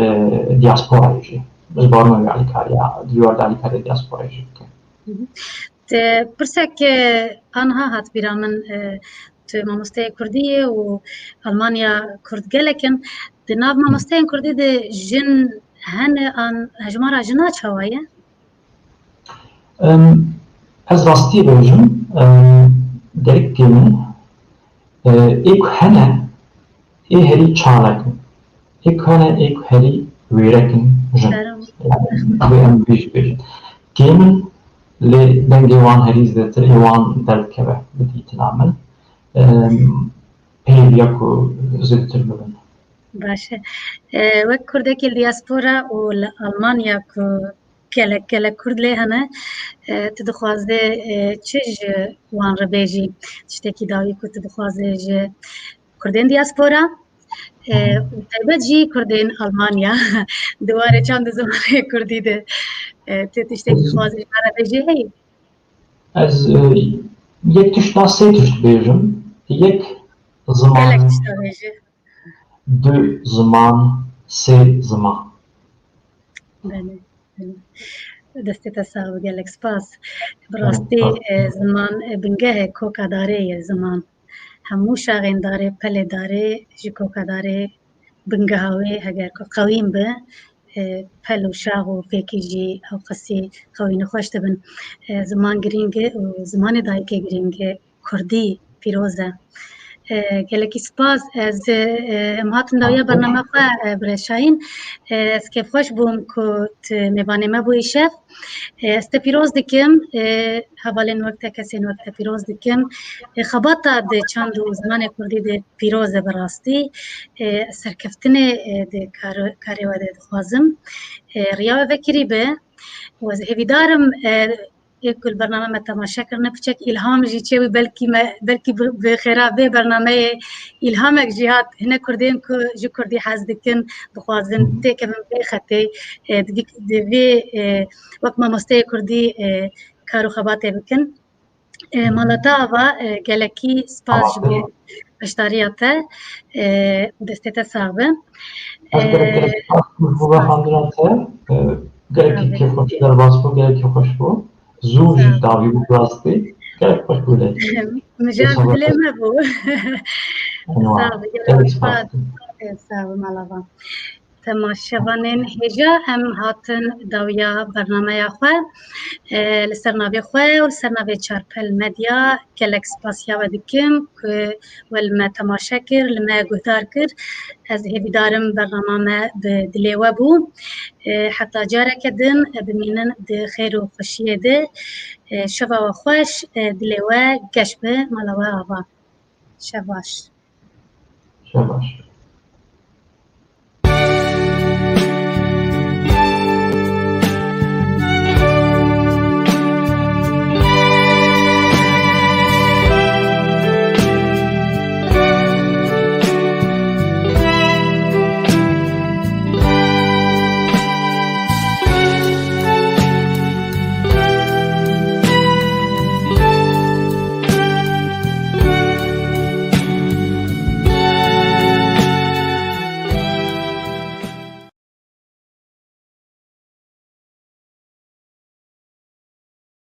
diasporayê jî. Ez bawerim ew alîkariya, di vî warde alîkariya diasporayê jî bike. Pirsek, e, anha hat bîra min, e, tu mamosteyê kurdî yê û Almanya kurd gelek in. Di nav mamosteyên kurdî de jin hene an hejmara jina çawa ye? Em, ez rastî bêjim, em, gelek kêm in. E, ê ku hene, ê herî çalak in. Ê ku hene, ê ku herî wêrek in jin. Derim. Yani, divê em vê jî bêjin. Kêm in, lê dengê wan herî zêdetir ê wan derdikeve bi dîtina min. Em, pêdiya ku zêdetir bibin. Baş e. E, wek Kurdekî li diaspora û li Almanya ku gelek, gelek Kurd lê hene, e, tu dixwazê, e, çi ji wan re bêjî? Tiştekî dawî ku tu dixwazê ji Kurdên diaspora, e, û taybet jî Kurdên Almanya, di warê çand û zimanê Kurdî de, e, tu tiştekî dixwazê ji me re bêjî heyî? Ez, e, yek tişt na sê tişt bêjim. Yek ziman. Gelek tişta bêjî. Du ziman, sê ziman. Belê, belê. Destê te sax be, gelek spas. Bi rastî, e, ziman, e, bingehê koka darê ye ziman. Hemû şaxên darê, pelê darê ji koka darê bingeha wê heger ku qewîn be, e, pel û şax û pêkî jî ew qasî qewîn û xweş dibin. E, ziman girîng e û zimanê dayikê girîng e. Kurdî pîroz e. E, gelekî spas. Ez, e, em hatin dawiya bername xwe, e, Birêz Şahîn. E, ez kêfxweş bûm ku tu mêvanê me bûyî şev. E, ez te pîroz dikim. E, hevalên wek te, kesên wek te pîroz dikim. E, xebata di çand û zimanê kurdî de pîroz e bi rastî. E, serkeftinê, e, di kar-, karê we de dixwazim. E, riya we vekirî be. Û ez hêvîdar im, e, ê ku li bername me temaşe kirine, piçek îlham jî çêbû, belkî me, belkî bi, bi xêra vê bernameyê îlhamek jî hat hine kurdên ku ji kurdî hez dikin, dixwazin têkevin vê xetê, e, di vî, di vê, e, wek mamosteyê kurdî, e, kar û xebatê bikin. E, mala te ava, e, gelekî spas ji bo beşdariya te, e, û destê te sax be. Ez gelek, e, gelek spas ji bo vexwendina te, e, gelekî kêfxweş, derbas bû, gelekî xweş bû. Zû jî dawî bû rastî. Gelek xweş bû lê. Mijal dilê me bû. Sax be, gelekî spas. E, sax be, mala va. Temaşevanên hêja, em hatin dawiya bernameya xwe. E, li ser navê xwe û li ser navê Çarpel Medya gelek spasiya we dikim ku we li me temaşe kir, li me guhdar kir. Ez hêvîdar im bernama me bi dilê we bû. E, heta careke din, e, bimînin di xêr û xweşiyê de. E, şeva we xweş, e, dilê we geş be, mala we ava. Şev baş. Şev baş.